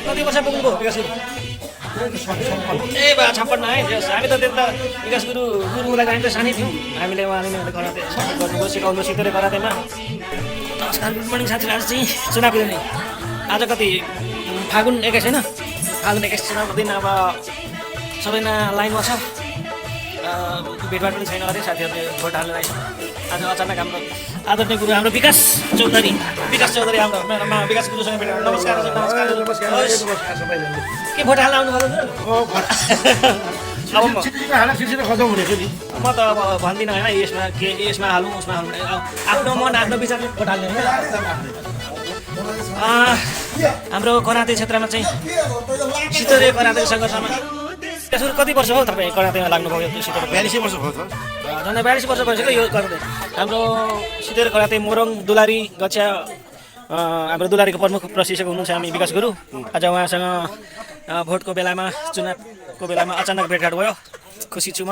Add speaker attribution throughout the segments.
Speaker 1: कति वर्ष पुग्नुभयो विकास गुरु ए बा 56 है हामी त त्यता विकास गुरुलाई हामी त सानै थियौँ हामीले उहाँले कराते गर्नुभयो सिकाउनु सिधै करातेमा नमस्कार गुड मर्निङ साथीहरू आज चाहिँ चुनावको दिन आज कति फागुन 21 होइन फागुन 21 चुनावको दिन अब सबैजना लाइनमा छ भेटभाट पनि छैन अरे साथीहरूले भोट हाल्न आएछ आज अचानक हाम्रो आदरणीय गुरु हाम्रो विकास चौधरी हाम्रो विकास गुरुसँग भेट नमस्कार के भोट हाल्न आउनुभयो म त अब भन्दिनँ होइन यसमा हालौँ उसमा हालौँ आफ्नो मन आफ्नो विचारले भोट हाल्ने होइन हाम्रो कराते क्षेत्रमा चाहिँ शीतले करातेको सङ्घर्षमा त्यसो कति वर्ष हो तपाईँ करातेमा लाग्नुभयो शीतले
Speaker 2: 42 वर्ष भयो त
Speaker 1: झन्डै 42 वर्ष भइसक्यो यो कराते हाम्रो शीतले कराते मोरङ दुलारी गच्छा हाम्रो दुलारीको प्रमुख प्रशिक्षक हुनुहुन्छ हामी विकास गुरु आज उहाँसँग भोटको बेलामा चुनावको बेलामा अचानक भेटघाट भयो खुसी छु म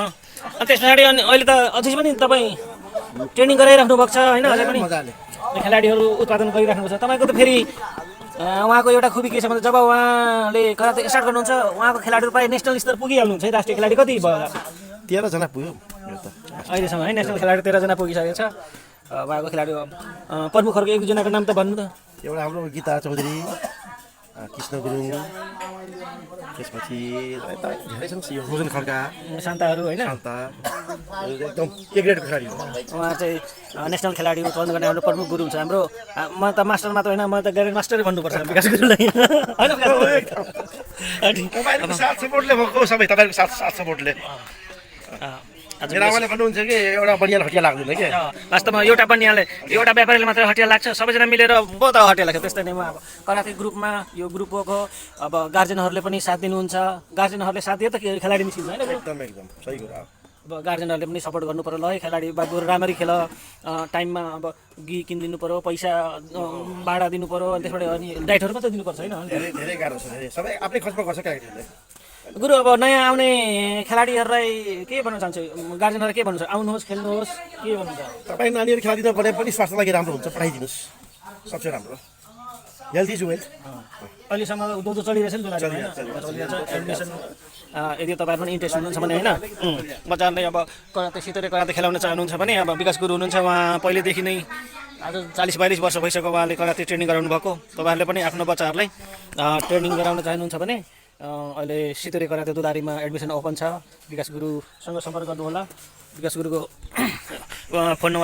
Speaker 1: अनि त्यस पछाडि अहिले त अझै पनि तपाईँ ट्रेनिङ गराइराख्नु भएको छ होइन अझै पनि खेलाडीहरू उत्पादन गरिराख्नु छ तपाईँको त फेरि उहाँको एउटा खुबी के छ भने जब उहाँले कराते स्टार्ट गर्नुहुन्छ उहाँको खेलाडीहरू प्रायः नेसनल स्तर पुगिहाल्नुहुन्छ है राष्ट्रिय खेलाडी कति भयो
Speaker 2: 13 जना पुग्यो
Speaker 1: अहिलेसम्म है नेसनल खेलाडी 13 जना पुगिसकेको छ उहाँको खेलाडी प्रमुखहरूको एक जनाको नाम त भन्नु त
Speaker 2: एउटा हाम्रो गीता चौधरी कृष्ण गुरुङ त्यसपछि धेरै छन् रोजन खड्का
Speaker 1: शान्ताहरू होइन
Speaker 2: एकदम ए ग्रेडको खेलाडी हो
Speaker 1: उहाँ चाहिँ नेसनल खेलाडी उत्पादन गर्ने हाम्रो प्रमुख गुरु हुन्छ हाम्रो म त मास्टर मात्र होइन म त ग्यारेन्ड मास्टरै भन्नुपर्छ विकास गुरुलाई
Speaker 2: तपाईँहरूको साथ सपोर्टले भएको सबै तपाईँहरूको साथ सपोर्टले मेरामाले भन्नुहुन्छ कि एउटा बनियाले हटिया लाग्दैन कि
Speaker 1: वास्तवमा एउटा बनियाले एउटा व्यापारीले मात्रै हटिया लाग्छ सबैजना मिलेर बहुत हटिया लाग्छ त्यस्तै नै म अब कराते ग्रुपमा यो ग्रुपको अब गार्जेनहरूले पनि साथ दिनुहुन्छ गार्जेनहरूले साथ दिए त खेलाडी निस्किन्छ होइन
Speaker 2: एकदम सही कुरा
Speaker 1: अब गार्जेनहरूले पनि सपोर्ट गर्नु पर्यो ल है खेलाडी बाबु राम्ररी खेल टाइममा अब घि किनिदिनु पर्यो पैसा भाडा दिनु पर्यो अनि त्यसबाट अनि डाइटहरू मात्रै दिनुपर्छ होइन
Speaker 2: धेरै गाह्रो छ सबै आफ्नै खर्चमा गर्छ केटाकेटीहरूले
Speaker 1: गुरु अब नयाँ आउने खेलाडीहरूलाई के भन्न चाहन्छु गार्जेनहरूलाई के भन्नुहुन्छ आउनुहोस् खेल्नुहोस् के भन्नुहुन्छ
Speaker 2: तपाईँ नानीहरू खेलाइदिनु भने पनि स्वास्थ्यको लागि राम्रो हुन्छ पठाइदिनुहोस् सबसे राम्रो हेल्थ इज वेल्थ
Speaker 1: अहिलेसम्म दुध चलिरहेछ नि एडमिसन यदि तपाईँहरू पनि इन्ट्रेस्ट हुनुहुन्छ भने होइन मजाले अब कराते शीतले कराते खेलाउन चाहनुहुन्छ भने अब विकास गुरु हुनुहुन्छ उहाँ पहिलेदेखि नै आज 40-42 वर्ष भइसक्यो उहाँले कराते ट्रेनिङ गराउनु भएको तपाईँहरूले पनि आफ्नो बच्चाहरूलाई ट्रेनिङ गराउन चाहनुहुन्छ भने अहिले शीतले कराते दुलारीमा एडमिसन ओपन छ विकास गुरुसँग सम्पर्क गर्नुहोला विकास गुरुको फोन नम्बर छ